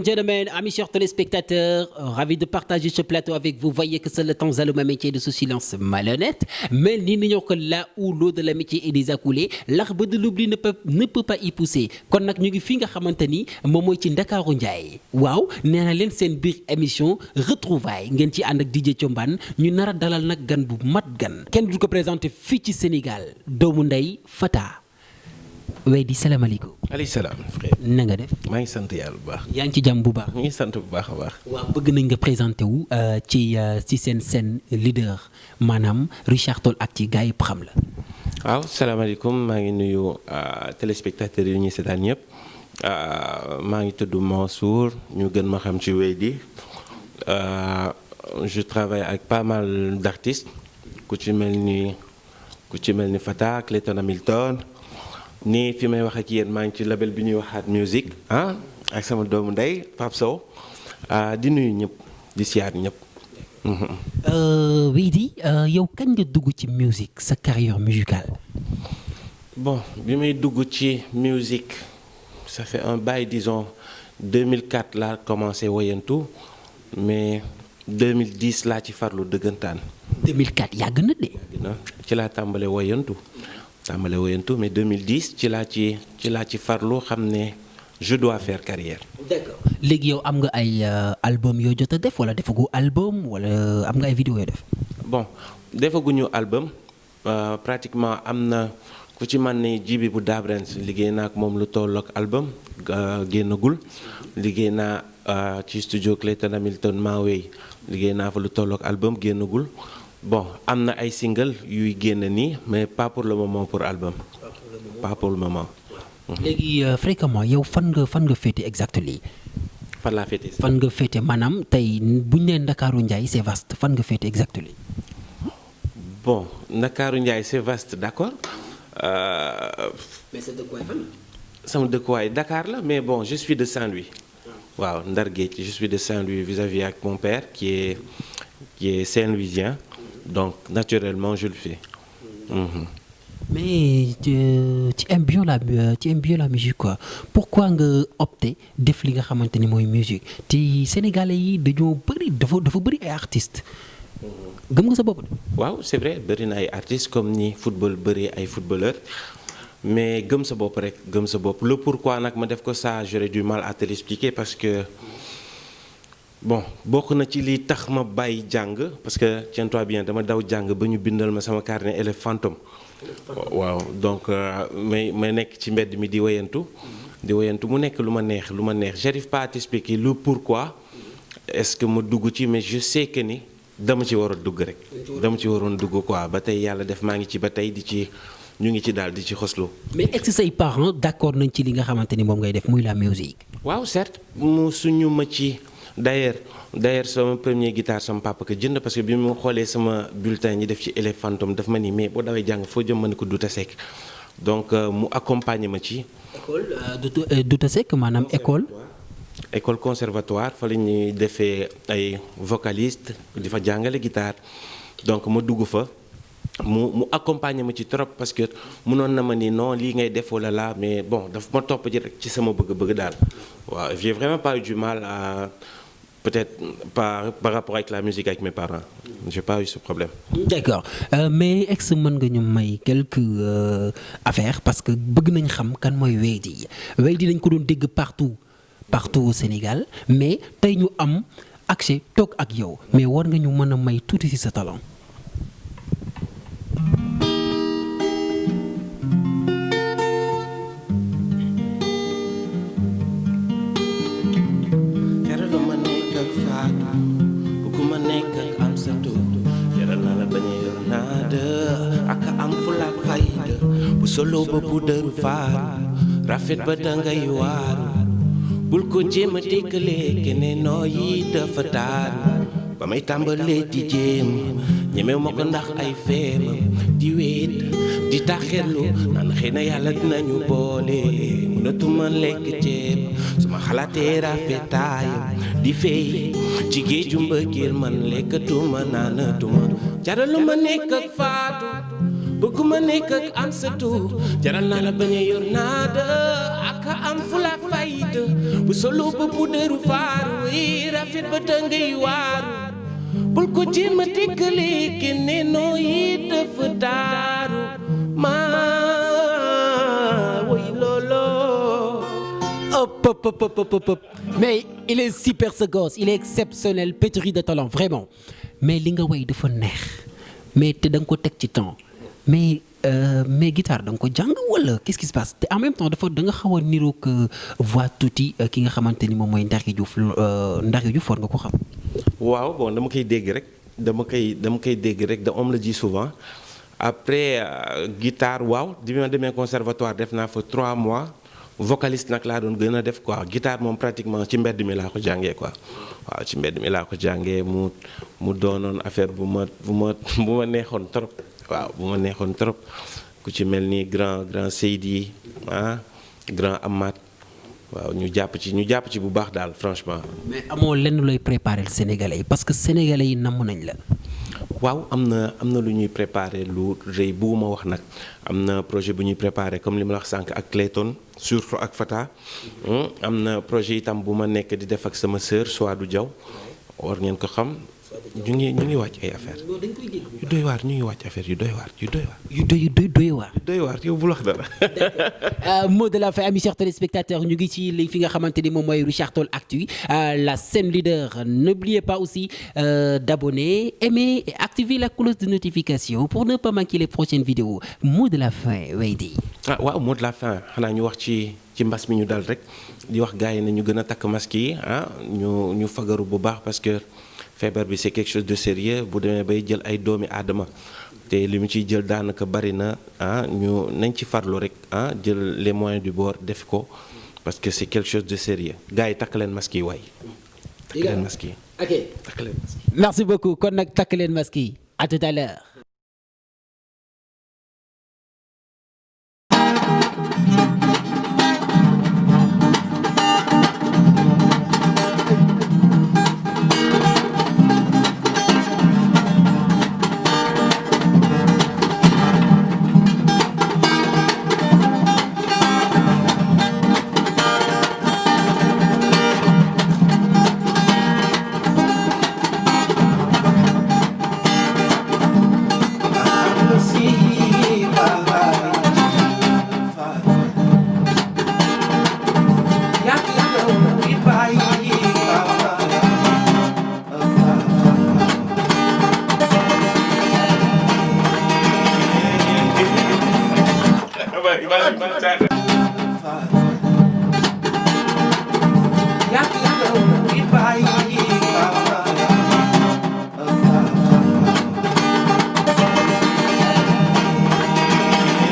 and gentlemen, amis chers téléspectateurs, ravi de partager ce plateau avec vous. Voyez que c'est le temps zaluma métier de ce silence malhonnête. Mais nous que là où l'eau de l'amitié est déjà coulée, l'arbre de l'oubli ne peut pas y pousser. Kon nak ñu ngi fi nga xamanteni mom moy ci Ndakaaru Njaay. Waaw, néna leen seen biir émission retrouvailles ngeen ci ànd ak DJ Thiombane ñu nara dalal nak gan bu mat gan. Kenn du ko présenter fii ci Sénégal, doomu ndey Fata. Weydi salaamaaleykum. aleykum salaam frère. na nga def. maa ngi sant yàlla bu baax. yaa ngi ci jàmm bu baax. ñu ngi sant bu baax a baax. waaw bëgg nañ nga présenté wu ci seen leader maanaam Richard Toll ak ci gars yi xam la. waaw salaamaaleykum maa ngi nuyu téléspectateurs yi ñuy seetaan ñëpp maa ngi tudd Mansour ñu gën ma xam ci Weydi je travaille avec pas mal d'artistes ku ci mel ni Fata Clayton Hamilton. Ni fi may wax ak yéen maa ngi ci label bi ñuy waxaat musique ak sama doomu ndey Pape Sow di nuyu ñëpp di siyaar ñëpp. Weydi yow kañ nga dugg ci musique sa carrière musicale. Bon bi may dugg ci musique ça fait un bail disons 2004 laa commencé woyantu mais 2010 laa ci farlu dëggantaan. 2004 yàgg na de. yàgg na ci laa tàmbale woyantu. Mais 2010 ci laa ci farlu xam ne je dois faire carrière. D'accord léegi yow am nga ay album yoo jot a def wala defagu album wala am nga ay vidéo yoo def. Bon defaguñu album pratiquement am na ku ci man ne Jibi bu Dabrens liggéey naa ak moom lu tollook album génnagul liggéey naa ci studio Clayton Hamilton Maawey liggéey naa fa lu tollook album génnagul. Bon am na ay single yuy génn nii mais pas pour le moment pour album. Pas pour le moment. léegi fréquemment yow fan nga féete exactement. fan laa féete. fan nga féete maanaam tey buñ nee Ndakaaru Njaay c'est vaste fan nga féete exactement. Bon Ndakaaru Njaay c'est vaste d'accord. mais c'est dëkkuwaay fan. sama dëkkuwaay Dakar la mais bon je suis de Saint-Louis. waaw Ndar Géej je suis de Saint-Louis vis-à-vis avec mon père qui est Saint-Louisien. Donc, naturellement, je le fais. Mais tu aimes bien la musique, quoi. Pourquoi nga opté def li nga xamanteni moy musique? Ti Sénégalais yi dañoo dafa bëri ay artistes. Gëm nga sa bopp? Waaw, c'est vrai, bëri na ay artistes comme ni football bëri ay footballeurs. Mais gëm sa bopp rek, gëm sa bopp. Le pourquoi nak ma def ko ça, j'aurais du mal à te l'expliquer parce que bon bokk na ci li tax ma bàyyi jàng parce que tiens-toi bien dama daw jàng ba ñu bindal ma sama carnet élève fantôme. waaw donc may nekk ci mbedd mi di woyantu mu nekk lu ma neex j'arrive pas à t'expliquer le pourquoi est-ce que ma dugg ci mais je sais que ni dama ci war a dugg rek dama ci waroon dugg quoi ba tey yàlla def maa ngi ci ba tey ñu ngi ci daal di ci xoslu. Mais est-ce que say parents d'accord nañ ci li nga xamante ni moom ngay def muy la musique. waaw certes mu suñu ma ci d'ailleurs sama premier guitare sama papa ko jënd parce que bi mu xoolee sama bulletin ñi def ci élève fantôme daf ma ni mais boo dawee jàng foo jëm ma ne ko Douta Seck donc mu accompagner ma ci. école Douta Seck maanaam école conservatoire fa la ñuy defee ay vocaliste di fa jàngale guitare donc ma dugg fa mu accompagner ma ci trop parce que mënoon na ma ni non lii ngay def wala la mais bon daf ma topp ji rek ci sama bëgg-bëgg daal waaw j'ai vraiment pas eu du mal à peut-être par rapport avec la musique avec mes parents j'ai pas eu ce problème. D'accord mais est-ce mën nga ñu may quelques affaires parce que bëgg nañ xam kan mooy Weydi dañ ko doon dégg partout au Sénégal mais tey ñu am accès toog ak yow mais war nga ñu mën a may tuuti ci sa talent. solo ba bu dëru faar rafet ba dangay waaru bul ko jéem a déggalee keneen noo yi dafa taaru ba may tàmbalee di jéem ñemew ma ko ndax ay feema di wéet di taxirlu naan xëy na yàlla dinañu boole mënatuma lekk ceeb su ma xalaatee rafetaayam di fey ci géeju mbëggeel man lekkatuma naanatuma jaraluma nekk ak faatu bëgguma nekk ak am sa tur jaral naa la bañ a yor naada ak am fulaak fayda bu solo ba puudaru faaru yi rafet ba tëngay waaru bul ko jéem a dikkale kenn noo yi dafa taaru maa woy loolo. Hop, hop, hop, hop, hop, hop. Mais il est super ce gosse, il est exceptionnel, pétri de talent, vraiment. Mais li nga way dafa neex mais te da nga ko teg ci temps mais guitare da nga ko jàng wala qu'est-ce qui se passe te en même temps dafa da nga xaw a niroog voix tuuti ki nga xamante ni moom mooy Ndargui Diouf war nga ko xam. waaw bon dama koy dégg rek dama koy dégg rek da on me le dit souvent après guitare waaw di ma demee conservatoire def naa fa 3 mois vocaliste nag laa doon gën a def quoi guitare moom pratiquement ci mbedd mi laa ko jàngee quoi waaw ci mbedd mi laa ko jàngee mu doonoon affaire bu ma neexoon trop waaw bu ma neexoon trop ku ci mel ni grand Seydi grand Amath waaw ñu jàpp ci bu baax daal franchement. mais amoo lenn looy préparer Sénégalais yi parce que Sénégalais yi namm nañ la. waaw am na lu ñuy préparer lu rëy bugguma wax nag am na projet bu ñuy préparer comme li ma la wax sànq ak Clayton surtout ak Fata am na projet itam bu ma nekk di def ak sama sœur Souadou Diaw war ngeen ko xam ñu ngi wàcc ay affaire yu doy waar ñu ngi wàcc affaire yu doy waar yow bul wax dara. Mot de la fin amis chers téléspectateurs ñu ngi ci li fi nga xamante ni moom mooy Richard Toll Actu la scène leader n'oubliez pas aussi d'abonner aimer et activer la cloche de notification pour ne pas manquer les prochaines vidéos mot de la fin Weydi. waaw mot de la fin xanaa ñu wax ci mbas mi ñu dal rek di wax gars yi ne ñu gën a takk masque yi ñu fagaru bu baax parce que feebar bi c'est quelque chose de sérieux bu demee bay jël ay doomi aadama te li mu ciy jël daanaka bari na ñu nañ ci farlu rek jël les moyens du bord def ko parce que c'est quelque chose de sérieux gars yi takk leen masque yi waay. takk leen masque yi. ok takk leen masque yi. merci beaucoup kon nag takk leen masque yi à tout à l'heure. Vai,